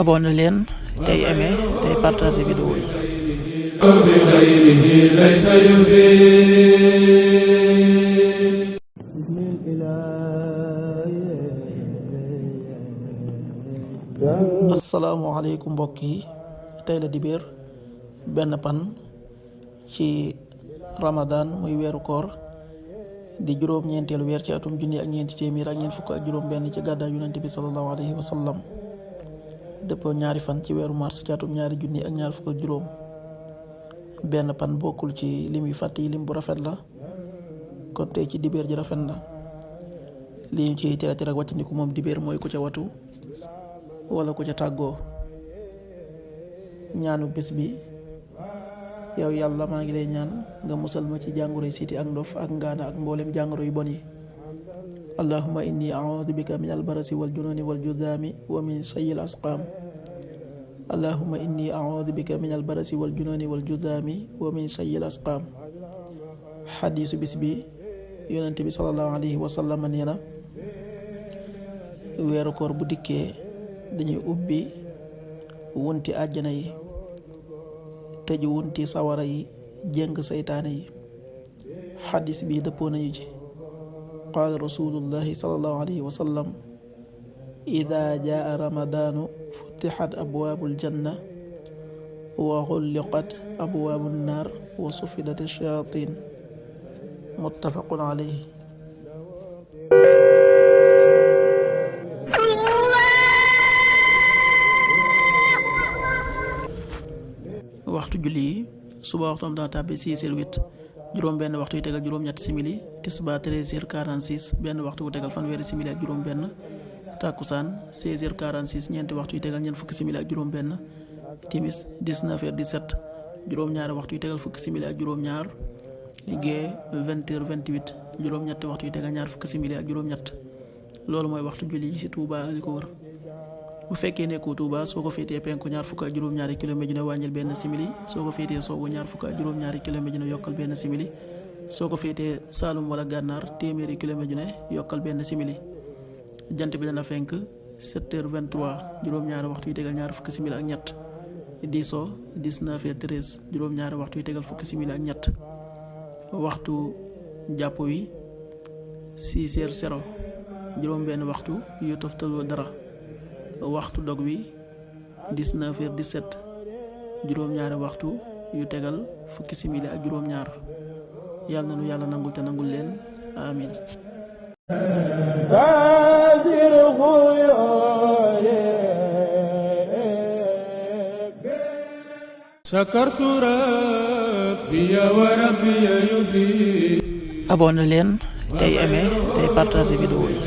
abonné leen tey aimé tey partagé vidéo yi. asalaamaaleykum mbokk yi, tey la dibéer benn pan ci Ramadan muy weeru koor di juróom-ñeenteelu weer ci atum junni ak ñeenti téeméer ak ñeent fukk ak juróom benn ci gàddaay yonent bi sallallahu alayhi wa sallam, dëppoo ñaari fan ci weeru mars ci atum ñaari junni ak ñaar fukk ak juróom benn pan bokkul ci lim yu fàtt yi lim bu rafet la, kon tey ci dibéer ji rafet na. li ñu ci tere ak wàccandiku moom dibéer mooy ku ca watu wala ku ca tàggoo. ñaanu bis bi: yow yàlla, maa ngi lay ñaan nga musal ma ci jàngoro yi siti ak ndof ak ngaana ak mboolem jàngoro yu bon yi. allahumma inni a'udhu bika min albarasi wal jununi wal judaami wa min sayyi al asqaam. allahumma inni a'udhu bika min albarasi wal jununi wal judaami wa min sayyi al asqaam. xadiisu bis bi: yonent bi sallallahu alayhi wa sallam nee na, weeru koor bu dikkee dañuy ubbi wunti àjjana yi, tëj wunti sawara yi, jéng saytaane yi. xadis bi dëppoo nañu ci. qaala rasulullahi sallallahu alayhi wa sallam: ida jaa ramadaanu futixat abwaabul janna wa xulliqat abwaabun naar wa sufidat ash-shayaatiin. muttafaqun alayhi. waxtu julli yi: suba waxtoom dana tàbbi 6h08, juróom benn waxtu yu tegal juróom-ñetti simili. tisbaar 13h46, benn waxtu bu tegal fanweeri simili ak juróom benn. takkusaan 16h46, ñeenti waxtu yu tegal ñeent fukki simili ak juróom benn. timis 19h17, juróom-ñaari waxtu yu tegal fukki simili ak juróom-ñaar. gee 20h28, juróom-ñetti waxtu yu tegal ñaar fukki simili ak juróom-ñett. loolu mooy waxtu julli yi ci Touba li ko wër. bu fekkee nekkoo Touba, soo ko féetee penku ñaar fukk ak juróom-ñaari kilomètre dina wàññil benn simili. soo ko féetee sowwu ñaar fukk ak juróom-ñaari kilomètre dina yokkal benn simili. soo ko féetee Saalum wala Gànnaar, téeméeri kilomètre dina yokkal benn simili. jant bi dana fenk 7h23, juróom-ñaari waxtu yu tegal ñaar fukki simili ak ñett. di so 19h13, juróom-ñaari waxtu yu tegal fukki simili ak ñett. waxtu jàpp wi 6h00, juróom benn waxtu yu toftaloo dara. waxtu dog wi 19h17, juróom-ñaari waxtu yu tegal fukki simili ak juróom-ñaar. yàlla na nu yàlla nangul te nangul leen, amin. abonné leen tey aimé tey partagé vidéo yi.